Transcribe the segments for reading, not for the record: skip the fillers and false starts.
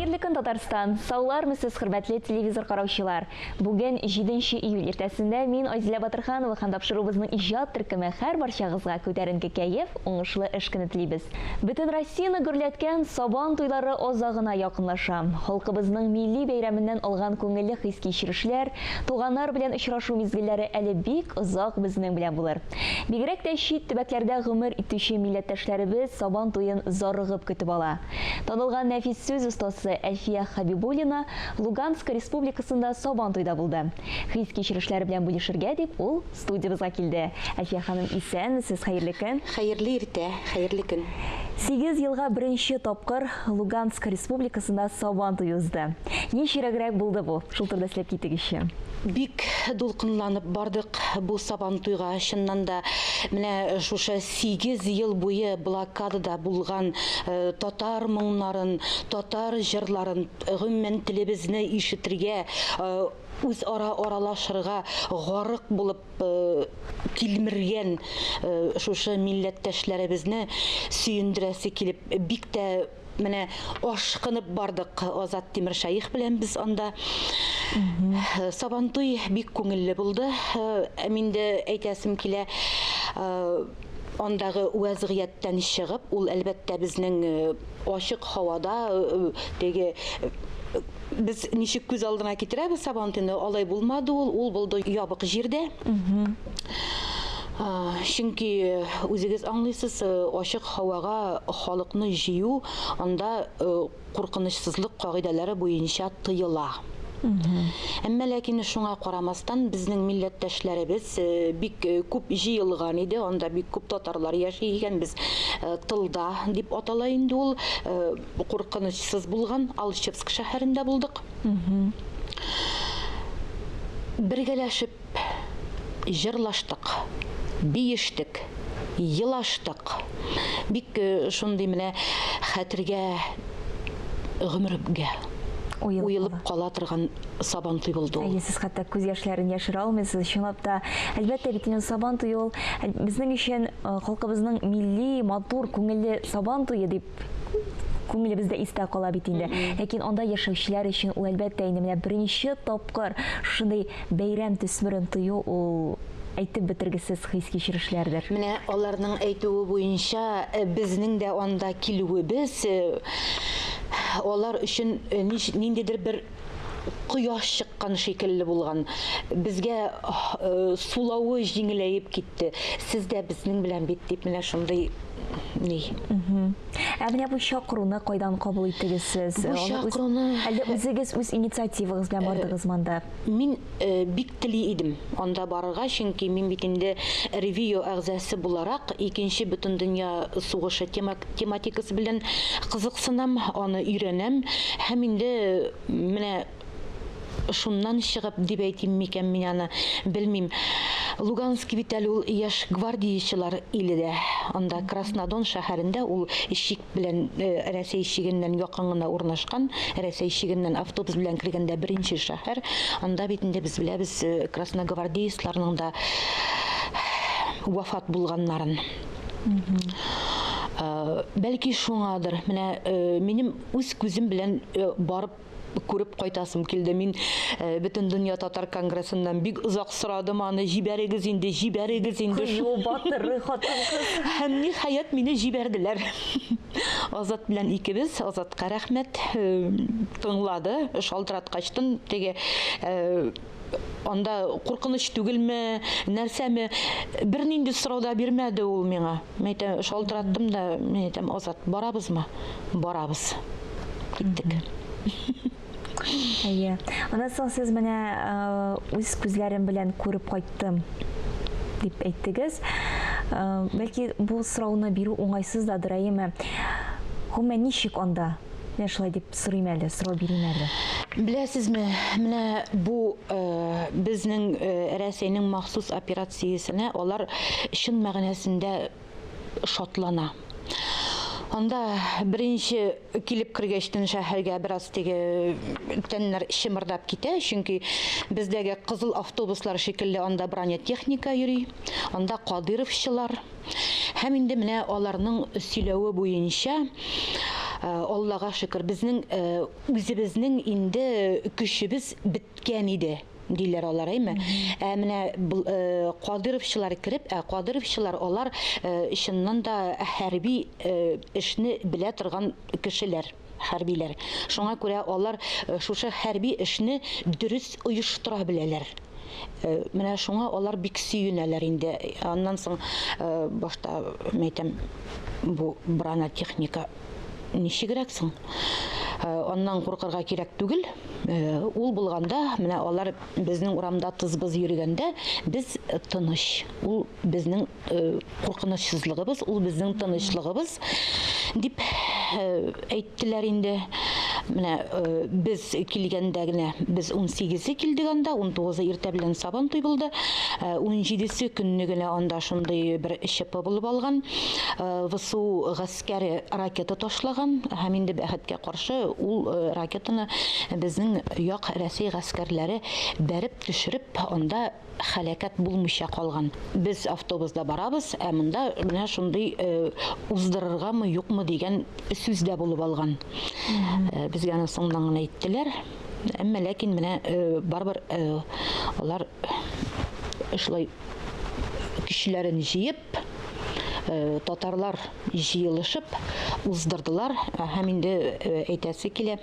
Хәерле көн, Татарстан! Саулармы сез, хөрмәтле телевизор караучылар! Бүген 7 июль иртәсендә мин, Айзилә Батырханова һәм тапшыруыбызның иҗат төркеме һәрбарчагызга күтәренке кәеф, уңышлы эш көне телибез. Бөтен Россияне гөрләткән Сабан туйлары азагына якынлаша. Халкыбызның милли бәйрәменнән алган күңелле хис-кичерешләр, туганнар белән очрашу мизгелләре әле бик озак безнең белән булыр. Бигрәк тә чит төбәкләрдә гомер итүче милләттәшләребез Сабан туен зарыгып көтеп ала. Танылган нәфис сүз остасы Әлфия Хәбибуллина Луганск Республикасында Сабан туйда булды. Хис-кичерешләре белән бүлешергә дип ул студиябезгә килде. Әлфия ханым, исәнмесез, хәерле көн! Хәерле иртә, хәерле көн! 8 елга беренче тапкыр Луганск Республикасында Сабан туе узды. Ничерәгрәк булды бу? Шул турыда сөйләп китегезче. Бик дулкынланып бардык бу Сабантуйга. Чыннан да, менә шушы 8 ел буе блокадада булган татар моңнарын, татар җырларын, гомумән телебезне ишетергә, үзара аралашырга гарык булып тилмергән шушы милләттәшләребезне сөендерәсе килеп, бик тә менә ашкынып бардык Азат Тимершәех белән без анда. Сабантуй бик күңелле булды. Ә инде әйтәсем килә, андагы вәзгыятьтән чыгып, ул әлбәттә безнең ачык һавада теге без ничек күз алдына китерәбез Сабантуйны, алай булмады ул, ул булды ябык җирдә. Чөнки үзегез аңлыйсыз, ачык һавага халыкны җыю анда куркынычсызлык кагыйдәләре буенча тыела. Әмма ләкин шуңа карамастан безнең милләттәшләребез бик күп җыелган иде, анда бик күп татарлар яши икән, без тылда дип атала инде ул, куркынычсыз булган Алчевск шәһәрендә булдык. Бергәләшеп җырлаштык, биештек, елаштык. Бик шундый менә хәтергә гомергә уелып кала торган Сабантуй булды ул. Әйе, сез хәтта күз яшьләрен яшерә алмыйсыз. Чынлап та, әлбәттә бит инде Сабан туе ул безнең өчен халкыбызның милли, матур, күңелле Сабан туе дип күңелебездә истә кала бит инде. Ләкин анда яшәүчеләр өчен ул әлбәттә инде менә беренче тапкыр шушындый бәйрәм төсмерен тою ул әйтеп бетергесез хис-кичерешләрдер. Менә аларның әйтүе буенча, безнең дә анда килүебез алар өчен ниндидер бер кояш чыккан шикелле булган. Безгә сулавы җиңеләеп китте. Сез дә безнең белән бит дип менә шундый ни. Ә менә бу чакыруны кайдан кабул иттегез сез? Бу чакыруны әллә үзегез үз инициативагыз белән бардыгызмы анда? Мин бик тели идем анда барырга, чөнки мин бит инде РВИО әгъзасы буларак Икенче бөтендөнья сугышы тематикасы белән кызыксынам, аны өйрәнәм һәм инде менә шуннан чыгып дип әйтим микән мин аны, белмим. Луганский бит әле ул яшь гвардиячылар иле дә. Анда Краснодон шәһәрендә ул чик белән Рәсәй чигеннән якын гына урнашкан, Рәсәй чигеннән автобус белән кергәндә беренче шәһәр. Анда бит инде без беләбез красногвардеецларның да вафат булганнарын. Бәлки шуңадыр. Менә минем үз күзем белән барып күреп кайтасым килде. Мин Бөтендөнья татар конгрессыннан бик озак сорадым аны, җибәрегез инде, җибәрегез инде. Кыю, батыр хатын-кыз. Һәм ниһаять мине җибәрделәр. Азат белән икебез, Азатка рәхмәт, тыңлады, шалтыраткачтын теге анда куркыныч түгелме, нәрсәме, бернинди сорау да бирмәде ул миңа. Мин әйтәм, шалтыраттым да, мин әйтәм, Азат, барабызмы? Барабыз. Киттек. Әйе. Аннан соң сез менә үз күзләрем белән күреп кайттым дип әйттегез. Бәлки бу сорауны бирү уңайсыз дадыр, әйеме? Гомумән, ничек анда? Менә шулай дип сорыйм әле, сорау бирим әле. Беләсезме, менә бу безнең Рәсәйнең махсус операциясенә алар чын мәгънәсендә шатлана. Анда беренче килеп кергәчтен шәһәргә бераз теге тәннәр чымырдап китә, чөнки бездәге кызыл автобуслар шикелле анда бронетехника йөри, анда кадыровчылар. Һәм инде менә аларның сөйләве буенча, Аллага шөкер, безнең үзебезнең инде көчебез беткән иде, диләр алар, әйме? Ә менә кадыровчылар кереп, ә кадыровчылар алар чыннан да хәрби эшне белә торган кешеләр, хәрбиләр. Шуңа күрә алар шушы хәрби эшне дөрес оештыра беләләр. Менә шуңа алар бик сөенәләр инде. Аннан соң башта, мәйтәм, бу бронетехника ничегрәк соң? Аннан куркырга кирәк түгел. Ул булганда, менә алар безнең урамда тыз-быз йөргәндә, без тыныч. Ул безнең куркынычсызлыгыбыз, ул безнең тынычлыгыбыз дип әйттеләр инде. Менә без килгәндә генә, без 18-е килдек анда, 19-ы иртә белән Сабан туй булды. 17-се көнне генә анда шундый бер ЧП булып алган. ВСУ гаскәре ракета ташлаган һәм инде бәхеткә каршы ул ракетаны безнең як Рәсәй гаскәрләре бәреп төшереп, анда һәлакәт булмыйча калган. Без автобуста барабыз, ә монда менә шундый уздырыргамы, юкмы дигән сүз дә булып алган. Безгә аны соңыннан гына әйттеләр. Әмма ләкин менә барыбер алар шулай көчләрен җыеп, татарлар җыелышып уздырдылар һәм инде әйтәсе килә,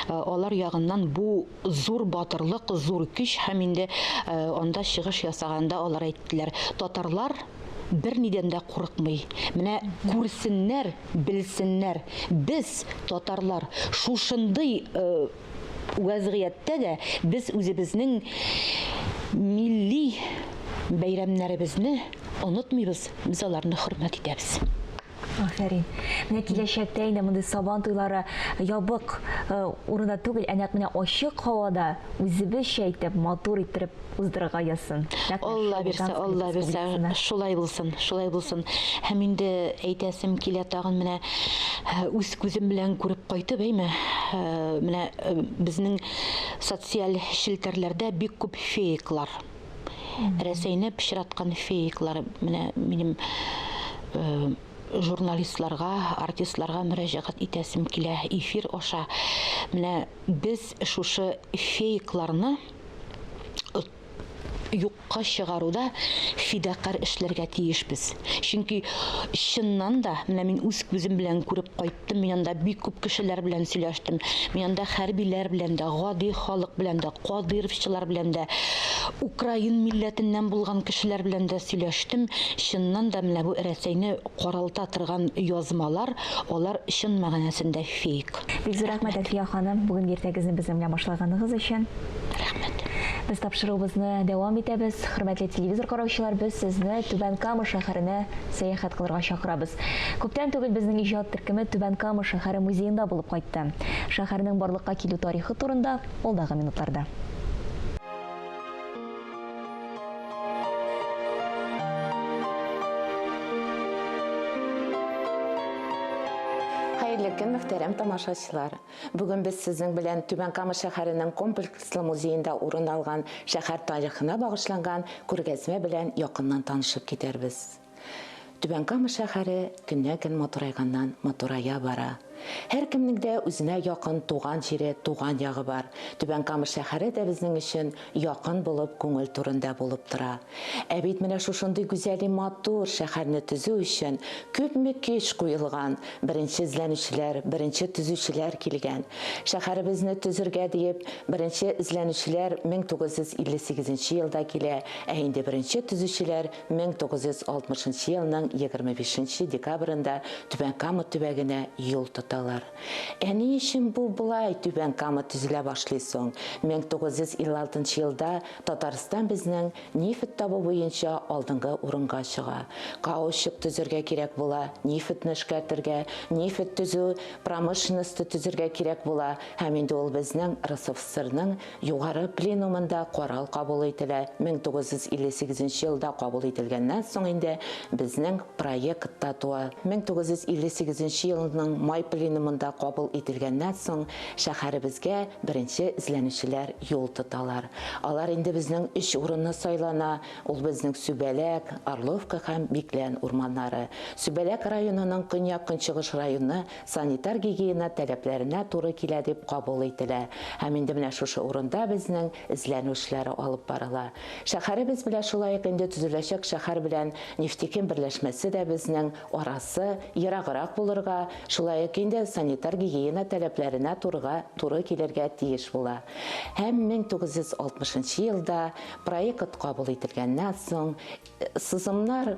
алар ягыннан бу зур батырлык, зур көч һәм инде анда чыгыш ясаганда алар әйттеләр, татарлар бернидән дә курыкмый. Менә күрсеннәр, белсеннәр, без, татарлар, шушындый вәзгыятьтә дә без үзебезнең милли бәйрәмнәребезне онытмыйбыз, без аларны хөрмәт итәбез. Афәрин. Менә киләчәктә инде мондый сабан туйлары ябык урында түгел, ә нәкъ менә ачык һавада үзебезчә итеп, матур иттереп уздырырга язсын. Алла бирсә, Алла бирсә, шулай булсын, шулай булсын. Һәм инде әйтәсем килә тагын менә үз күзем белән күреп кайтып, әйме, менә безнең социаль челтәрләрдә бик күп фейклар. Рәсәйне пычраткан фейклар. Менә минем журналистларга, артистларга мөрәҗәгать итәсем килә эфир аша. Менә без шушы фейкларны юкка чыгаруда фидакарь эшләргә тиешбез. Чөнки чыннан да, менә мин үз күзем белән күреп кайттым, мин анда бик күп кешеләр белән сөйләштем. Мин анда хәрбиләр белән дә, гади халык белән дә, кадыйровчылар белән дә, украин милләтеннән булган кешеләр белән дә сөйләштем. Чыннан да менә бу Рәсәйне каралта торган язмалар, алар чын мәгънәсендә фейк. Бик зур рәхмәт, Әлфия ханым, бүгенге иртәгезне безнең белән башлаганыгыз өчен. Рәхмәт. Без тапшыруыбызны дәвам итәбез. Хөрмәтле телевизор караучылар, без сезне Түбән Кама шәһәренә сәяхәт кылырга чакырабыз. Күптән түгел безнең иҗат төркеме Түбән Кама шәһәре музеенда булып кайтты. Шәһәрнең барлыкка килү тарихы турында алдагы минутларда. Хәерле көн, мөхтәрәм тамашачылар. Бүген без сезнең белән Түбән Кама шәһәренең комплекслы музеенда урын алган шәһәр тарихына багышланган күргәзмә белән якыннан танышып китәрбез. Түбән Кама шәһәре көннән-көн матурайганнан матурая бара. Һәркемнең дә үзенә якын туган җире, туган ягы бар. Түбән Кама шәһәре дә безнең өчен якын булып, күңел түрендә булып тора. Ә бит менә шушындый гүзәли матур шәһәрне төзү өчен күпме көч куелган, беренче эзләнүчеләр, беренче төзүчеләр килгән. Шәһәребезне төзергә диеп, беренче эзләнүчеләр 1958 нче елда килә, ә инде беренче төзүчеләр 1960 нчы елның 25 нче декабрендә Түбән Кама төбәгенә юл тоталар. Ә ни өчен бу болай Түбән Кама төзелә башлый соң? 1956 нчы елда Татарстан безнең нефть табу буенча алдынгы урынга чыга. Каучук төзергә кирәк була, нефтьне эшкәртергә, нефть төзү промышленносте төзергә кирәк була һәм инде ул безнең РСФСРның Югары пленумында карал кабул ителә, 1958 нче елда кабул ителгәннән соң инде безнең проект та туа. 1958 нче елның май пленумында. инде монда кабул ителгәннән соң, шәһәребезгә беренче эзләнүчеләр юл тоталар. Алар инде безнең өч урынны сайлана, ул безнең Сүбәләк, Орловка һәм Биклән урманнары. Сүбәләк районының көньяк-көнчыгыш районы санитар-гигиена таләпләренә туры килә дип кабул ителә. Һәм инде менә шушы урында безнең эзләнү эшләре алып барыла. Шәһәребез белән шулай ук инде төзеләчәк шәһәр белән Нефтеким берләшмәсе дә безнең арасы ераграк булырга, шулай ук инде санитар-гигиена таләпләренә турыга туры килергә тиеш була. Һәм 1960 нчы елда проект кабул ителгәннән соң, сызымнар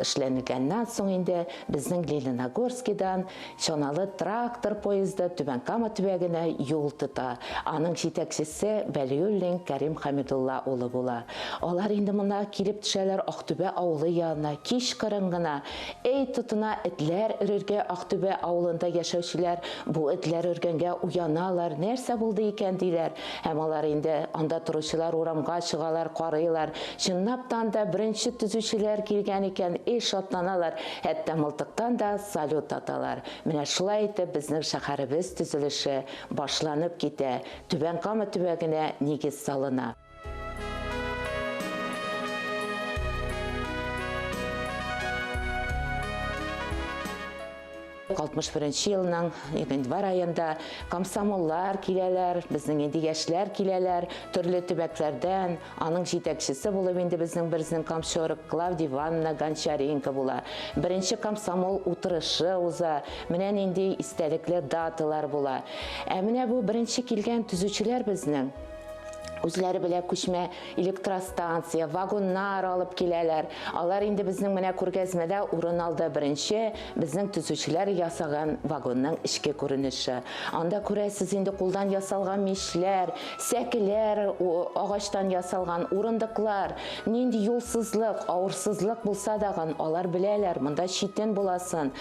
эшләнелгәннән соң инде безнең Лениногорскидан чаналы трактор поезды Түбән Кама төбәгенә юл тота. Аның җитәкчесе Вәлиуллин Кәрим Хәмидулла улы була. Алар инде монда килеп төшәләр Актүбә авылы янына, кичкырын гына. Эй, тотына этләр өрергә Актүбә авылында яшәүчеләр бу этләр өргәнгә уяналар, нәрсә булды икән, диләр. Һәм алар инде анда торучылар урамга чыгалар, карыйлар. Чынлап та анда беренче төзүчеләр килгән икән, эй, шатланалар, хәтта мылтыктан да салют аталар. Менә шулай итеп безнең шәһәребез төзелеше башланып китә, Түбән Кама төбәгенә нигез салына. 61 нче елның гыйнвар аенда комсомоллар киләләр, безнең инде яшьләр киләләр, төрле төбәкләрдән. Аның җитәкчесе булып инде безнең берзнең комсорг Клавдия Ивановна Гончаренко була. Беренче комсомол утырышы уза. Менә нинди истәлекле даталар була. Ә менә бу беренче килгән төзүчеләр безнең үзләре белән күчмә электростанция, вагоннар алып киләләр. Алар инде безнең менә күргәзмәдә урын алды беренче безнең төзүчеләр ясаган вагонның эчке күренеше. Анда күрәсез инде кулдан ясалган мичләр, сәкеләр, агачтан ясалган урындыклар. Нинди юлсызлык, авырсызлык булса дагын, алар беләләр, монда читен буласын.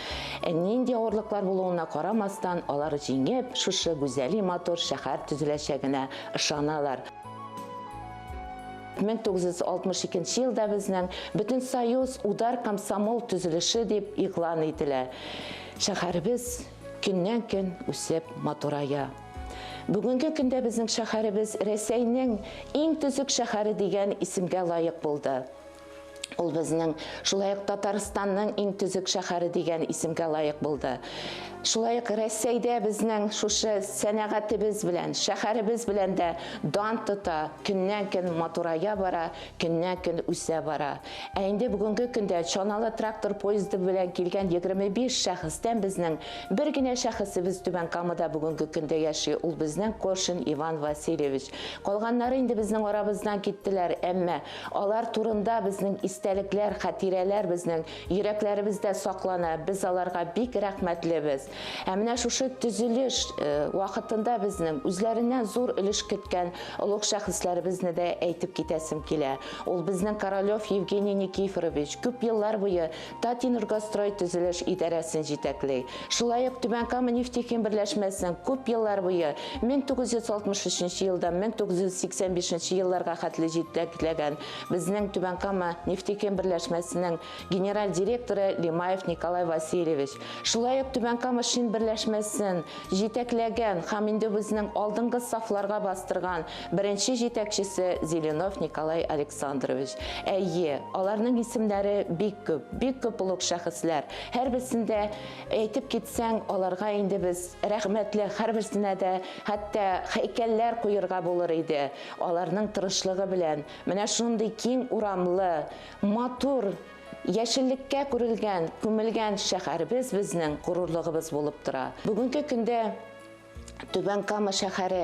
Ә нинди авырлыклар булуына карамастан, алар җиңеп, шушы гүзәли матур шәһәр төзеләчәгенә ышаналар. 1962 елда безнең Бөтенсоюз удар комсомол төзелеше дип игълан ителә. Шәһәребез көннән-көн үсеп матурая. Бүгенге көндә безнең шәһәребез Рәсәйнең иң төзек шәһәре дигән исемгә лаек булды. Ул безнең шулай ук Татарстанның иң төзек шәһәре дигән исемгә лаек булды. Шулай ук Рәсәйдә безнең шушы сәнәгатебез белән, шәһәребез белән дә дан тота, көннән-көн матурая бара, көннән-көн үсә бара. Ә инде бүгенге көндә чаналы трактор поезды белән килгән 25 шәхестән безнең бер генә шәхесебез Түбән Камада бүгенге көндә яши, ул безнең Коршин Иван Васильевич. Калганнары инде безнең арабыздан киттеләр, әмма Алар турында безнең истәлекләр, хатирәләр безнең йөрәкләребездә саклана, без аларга бик рәхмәтлебез. Ә менә шушы төзелеш вакытында безнең үзләреннән зур өлеш керткән олуг шәхесләребезне дә әйтеп китәсем килә. Ул безнең Королев Евгений Никифорович, күп еллар буе Татэнергострой төзелеш идарәсен җитәкли. Шулай ук Түбән Кама нефтехим берләшмәсен күп еллар буе, 1963 елдан 1985 елларга хәтле җитәкләгән безнең Түбән Кама нефтехим берләшмәсенең генераль директоры Лимаев Николай Васильевич. Шулай ук Түбән Кама шин берләшмәсен җитәкләгән һәм инде безнең алдынгы сафларга бастырган беренче җитәкчесе Зеленов Николай Александрович. Әйе, аларның исемнәре бик күп, бик күп олуг шәхесләр. Һәрберсен дә әйтеп китсәң, аларга инде без рәхмәтле, һәрберсенә дә хәтта һәйкәлләр куерга булыр иде. Аларның тырышлыгы белән менә шундый киң урамлы, матур, яшеллеккә күрелгән, күмелгән шәһәребез безнең горурлыгыбыз булып тора. Бүгенге көндә Түбән Кама шәһәре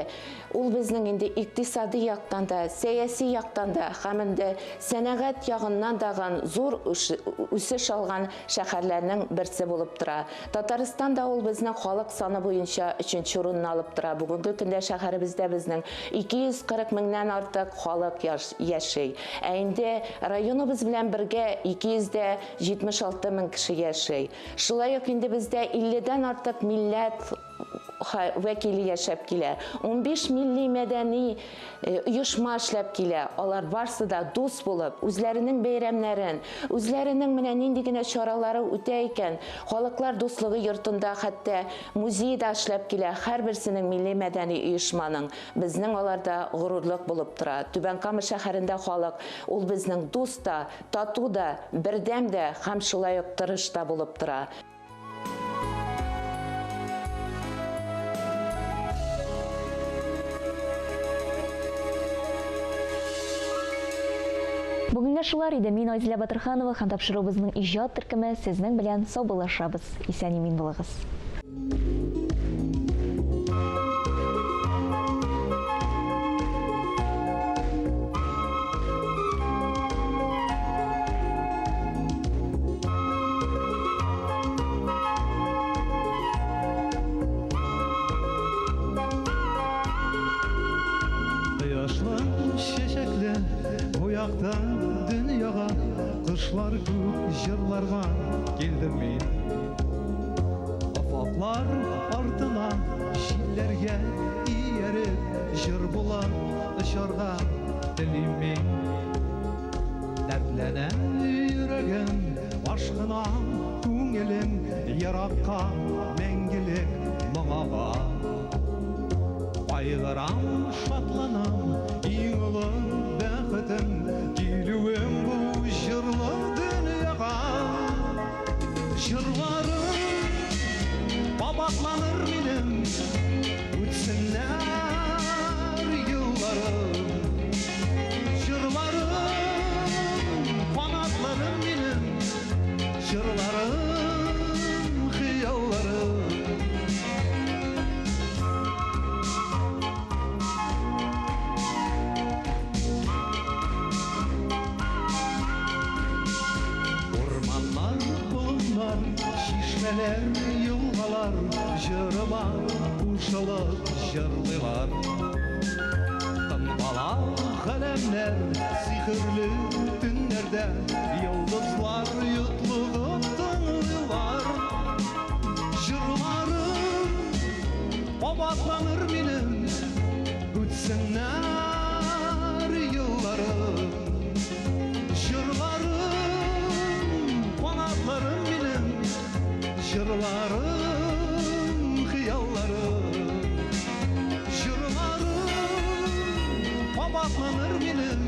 ул безнең инде икътисади яктан да, сәяси яктан да һәм инде сәнәгать ягыннан дагын зур үсеш алган шәһәрләрнең берсе булып тора. Татарстанда ул безнең халык саны буенча өченче урынны алып тора. Бүгенге көндә шәһәребездә безнең 240 меңнән артык халык яши. Ә инде районыбыз белән бергә 276 мең кеше яши. Шулай ук инде бездә 50дән артык милләт вәкиле яшәп килә. 15 милли мәдәни оешма эшләп килә. Алар барсы да дус булып, үзләренең бәйрәмнәрен, үзләренең менә нинди генә чаралары үтә икән, Халыклар дуслыгы йортында хәтта музей да эшләп килә, һәрберсенең милли мәдәни оешманың. Безнең аларда горурлык булып тора. Түбән Кама шәһәрендә халык, ул безнең дус та, тату да, бердәм дә һәм шулай ук тырыш та булып тора. Бүгенгә шулар иде. Мин Айзилә Батырханова һәм тапшыруыбызның иҗат төркеме сезнең белән саубуллашабыз. Исән-имин булыгыз. Кояшлы, чәчәкле бу якта дөньяга Кошлар күк җырларга килдем мин. Офыклар артына җилләргә ияреп Җыр булып очарга телим мин. Дәртләнә йөрәгем, ашкына күңелем Еракка, мәңгелек моңага. Кайгырам, шатланам, иң олы бәхетем Килүем бу җырлы дөньяга. Җырларым кабатланыр минем, Үтсеннәр елларым. Җырларым, канатларым минем, Җырларым, хыялларым. Урманнар, болыннар, чишмәләр, елгалар Җырыма кушылып җырлыйлар. Тын ала галәмнәр сихерле төннәрдә, Йолдызлар йотлыгып тыңлыйлар. Җырларым кабатланыр минем, Үтсеннәр елларым. Җырларым, канатларым минем, Җырларым, хыялларым. Җырларым кабатланыр минем.